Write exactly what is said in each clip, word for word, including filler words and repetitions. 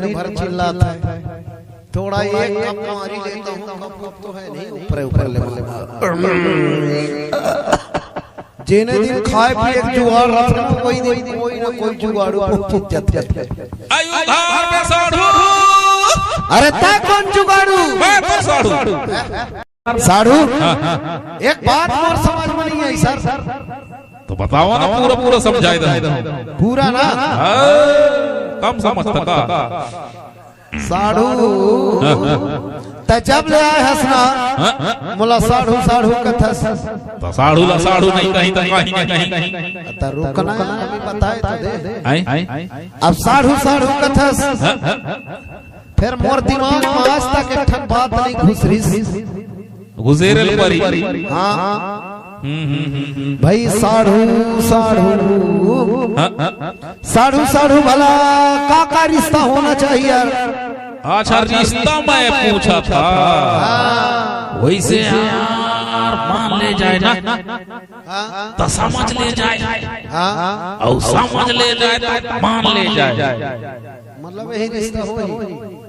दिन भर चिल्लात हे। थोड़ा एक कप मारी लेता हूँ, कप, कप तो है नहीं, ऊपरे, ऊपर ले, ले। जेने दिन खाए पिए के जुगाड़ रथे ना, कोई दिन कोई ना कोई जुगाड़ू पहुंच जाथे। आयु धार में साढ़ू। अरे तैं कोन जुगाड़ू? मैं तो साढ़ू। साढ़ू, हाँ, हाँ। एक बात मोर समझ में नहीं आई सर। तो बतावा ना, पूरा पूरा समझाए दे। पूरा ना? हाँ, कम समझता का? साढ़ू, हाँ, हाँ। तैं जब ले आए हस ना, हाँ, हाँ। मोला साढ़ू साढ़ू कथस। तो साढ़ू ला साढ़ू नहीं कहीं तो कहीं ना कहीं। त रुकना, अभी बताए तो दे। आए? अब साढ़ू साढ़ू कथस। हाँ, हाँ। फेर मोर दिमाग में आज तक एक ठन बात नहीं घुसरिस। घुसेरे ल परी। हाँ। हम्म, हम्म, हम्म, हम्म। भाई साढ़ू, साढ़ू। हाँ, हाँ। साढ़ू, साढ़ू भला का, का रिश्ता होना चाहिए यार? अच्छा, रिश्ता मैं पूछा था। हाँ। वैसे यार, मान ले जाए ना, हाँ। तो समझ ले जाए। हाँ। अउ समझ ले जाए तो मान ले जाए। मतलब यही रिश्ता होही।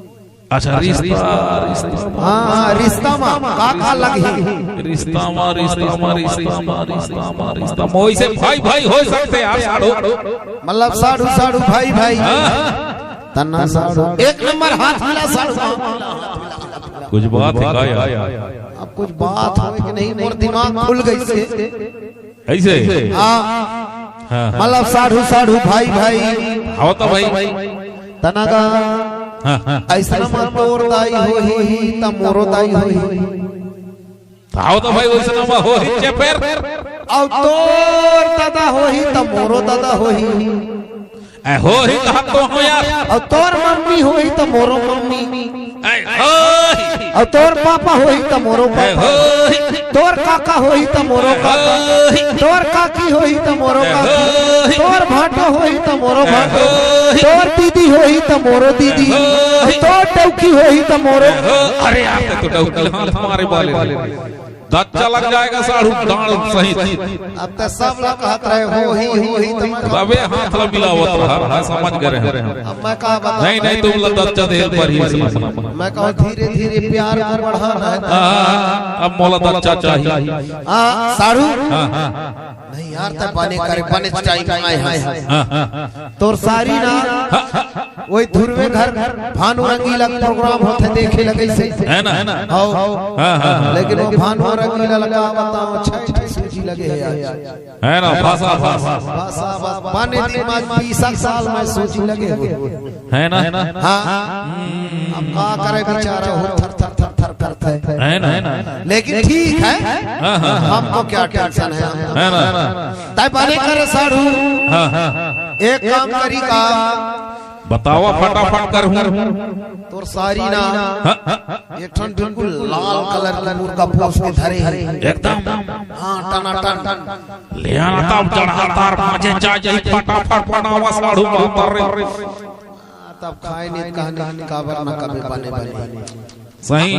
अच्छा, रिश्ता, रिश्ता। हाँ, हाँ, रिश्ता मा का का लगही? रिश्ता मा, रिश्ता मा, रिश्ता मा, रिश्ता मा, रिश्ता मा। वैसे भाई, भाई हो सकते यार, साढ़ू। मतलब साढ़ू, साढ़ू, भाई, भाई। हाँ। तन्ना साढ़ू। एक नंबर हाथ मिला साढ़ू। कुछ बात है का यार? अब कुछ बात होय कि नहीं, मोर दिमाग खुल गइसे। ऐसे? हाँ। हाँ, हाँ। मतलब साढ़ू, साढ़ू, भाई, भाई। हव तो भाई। तनगा। हाँ, हाँ। अइसना म तोर दाई होही, त मोरो दाई होही। हव तो भाई, वइसना म होही चेपेर। अउ तोर ददा होही, त मोरो ददा होही। ए, होही कहा तो हो यार। अउ तोर मम्मी होही त मोरो मम्मी। ए, होही। अउ तोर पापा होही त मोरो ए, पापा। होही। तोर काका होही त मोरो ए, काका। होही। तोर काकी होही त मोरो ए, काकी। होही। तोर भांटो होही त मोरो ए, भांटो। होही। तोर दीदी होही त मोरो दीदी। ए, होही। अउ तोर डौकी होही त मोरो ए, डौकी। हो-, अरे यार, तो डौकी हाथ मारे वाले। दच्चा लग जाएगा साढ़ू, दांड़ सहित। अब तो सब लोग कहत रहे, होही, होही, तो मैं अबे हाथ ला मिलावत रहा, मैं समझ गए रहे। अब मैं का बताऊं? नहीं, नहीं, तुम ला दच्चा दे परी इसमें। मैं कहूं, धीरे, धीरे प्यार को बढ़ाना है। हाँ, हाँ, हाँ, अब मोला दच्चा चाहिए। हाँ, साढ़ू। हाँ, हाँ। नहीं यार, तैं बने करे, बने टाइम आए हैं। हाँ, हाँ। तोर सारी ना, हाँ, हाँ। वही धुरवे घर भानु रंगीला के प्रोग्राम होथे, देखे लगे से। है ना? हव। हाँ, हाँ, हाँ। लेकिन वो भानु रंगीला लगा बताओ, छह छह सूजी लगे है आज। है ना? भाषा, भाषा। भाषा, भाषा। बने दिन आज बीस साल में सूजी लगे हुए। है ना? हाँ। अब का करे बेचारा हो, थर, थर, थर, थर करता है। है ना? लेकिन ठीक है, हाँ, हाँ, हाँ। हमको क्या टेंशन है? है ना? तैं बने कर साढ़ू। हाँ, हाँ। एक काम करी का? बतावा, फटाफट करहूं। तोर सारी ना, हाँ, हाँ। एक ठन बिल्कुल लाल कलर के मुर्गा पोस के धरे हे। एकदम। हाँ, टनाटन। ले आना तब चढ़ा तार, बाजे जा जाही, फटाफट बनावा साढ़ू, बाप रे। तब खाए नहीं, कहने काबर ना कभी बने बने। सही।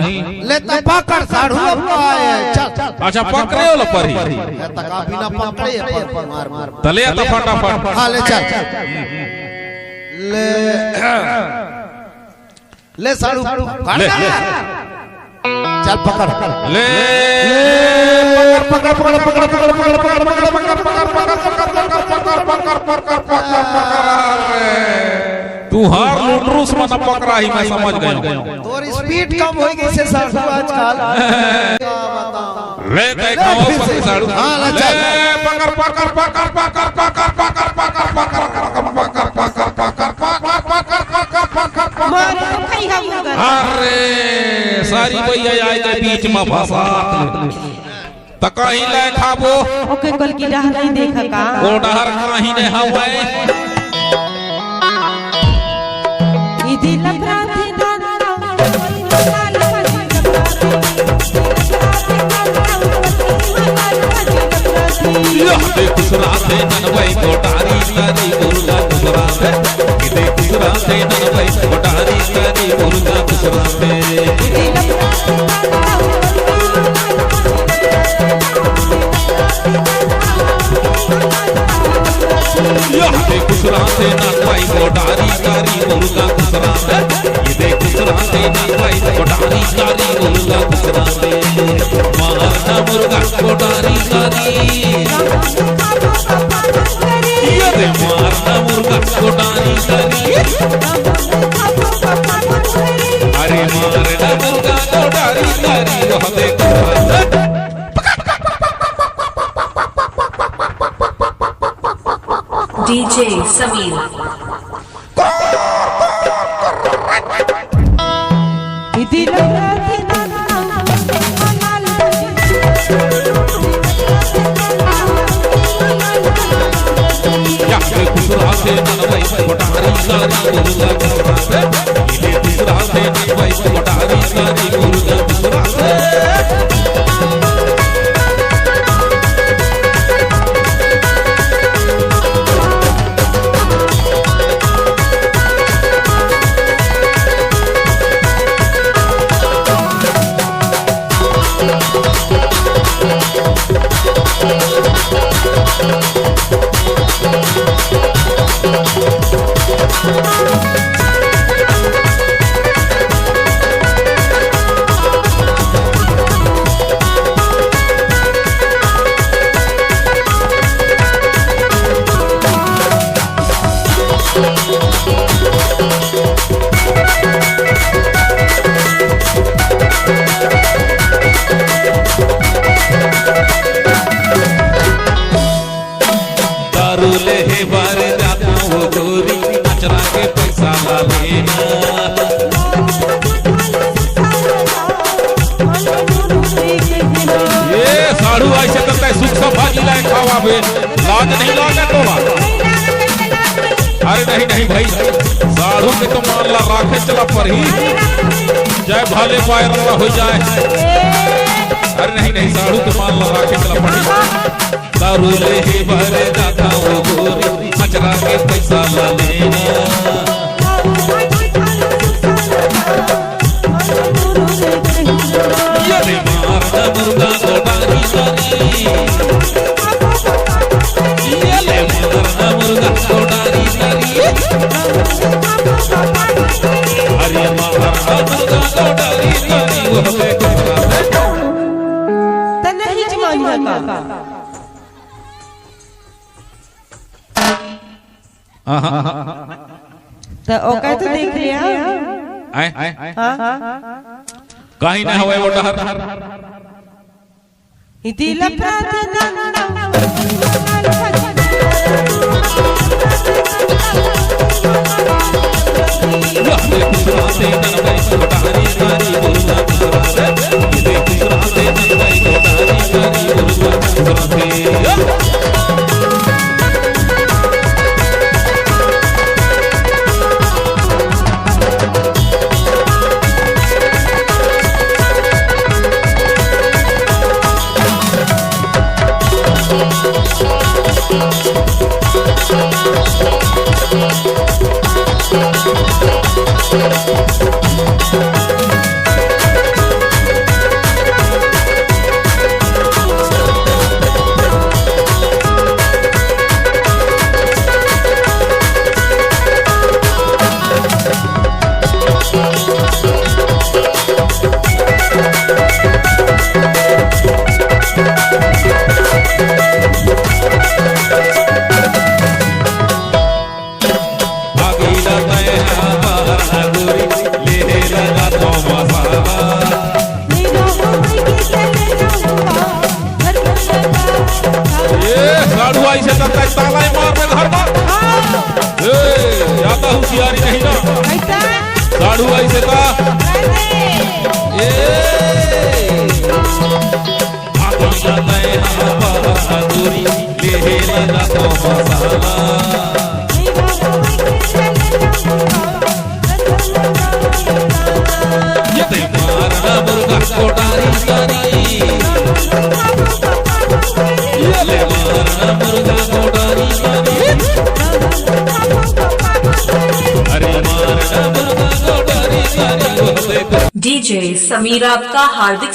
ले त पकड़ साढ़ू, अब आए, चल। अच्छा, पकड़े वाला परी। ये तका बिना पकड़े, ये पर मार, मार। तले त फटाफट। हाँ, ले चल। ले, ले साढ़ू, पकड़ ले, ना। ले। चल पकड़। ले। ले। पकड़, पकड़, पकड़। तुहार लुंडरू से मन पकड़ाही, मैं समझ गयो। तोर स्पीड कम हो गई से साढ़ू आजकल। ले, देखो, ले, फिर से। साढ़ू। हाँ, ले, चल। ले, पकड़, पकड़। मार खाई हा मुर्गा। अरे, सारी भैया आए के बीच में फंसा। त कहीं ले खाबो। ओके, कल की राह नहीं देखा का? ओ डहर कहीं ने हवय। इदी लफड़ा थे धन। यह देख सुराते ननवई कोटारी करी मुर्गा कुसराते। इदी देख सुराते ननवई कोटारी करी मुर्गा कुसराते। यह देख सुराते ननवई कोटारी तारी मुर्गा कुकरा दे, ये दे कुकरा दे, ना भाई कोठारी तारी मुर्गा कुकरा दे, मारना मुर्गा कोठारी तारी। ये दे मारना मुर्गा कोठारी तारी। अरे मारना मुर्गा कोठारी तारी, वह दे कुकरा दे। डीजे समीर। दारू लेहे बर जाता हो गोरी, अचरा के पैसा ला लेना। ये साढ़ू ऐसे करता है, सुख सफा जी लाए खावा बे, लाज नहीं लागे तोला। अरे नहीं, नहीं भाई, साढ़ू के तो मान ला राखे चला परही, जय भाले पाए रंगला हो जाए। अरे नहीं, नहीं, साढ़ू के मान ला राखे चला परही। दारू लेहे बर जाता हो गोरी, अचरा के पैसा ला लेना। ये ले मारना मुर्गा कोठारी तारी। ये ले मारना मुर्गा कोठारी तारी। अरे मारना मुर्गा कोठारी तारी, वो हमें कोठारी। त नहीं जमानिया का। हाँ, हाँ, हाँ। त ओकर तो देख लिया। आए? हाँ। कहीं ना हवे वो डहर। इति लफड़ा दे दंडा। ए, साढ़ू आई से तब तक ताला ही मार दे घर में। ए, ज्यादा होशियारी नहीं ना। साढ़ू आई से ता। ए, आगे जाता है हमारा दूरी, ले लगा तो मसाला। ये ले मारना मुर्गा कोठारी तारी। ये ले मारना मुर्गा कोठारी तारी। अरे मारना मुर्गा कोठारी तारी। डीजे समीर, आपका हार्दिक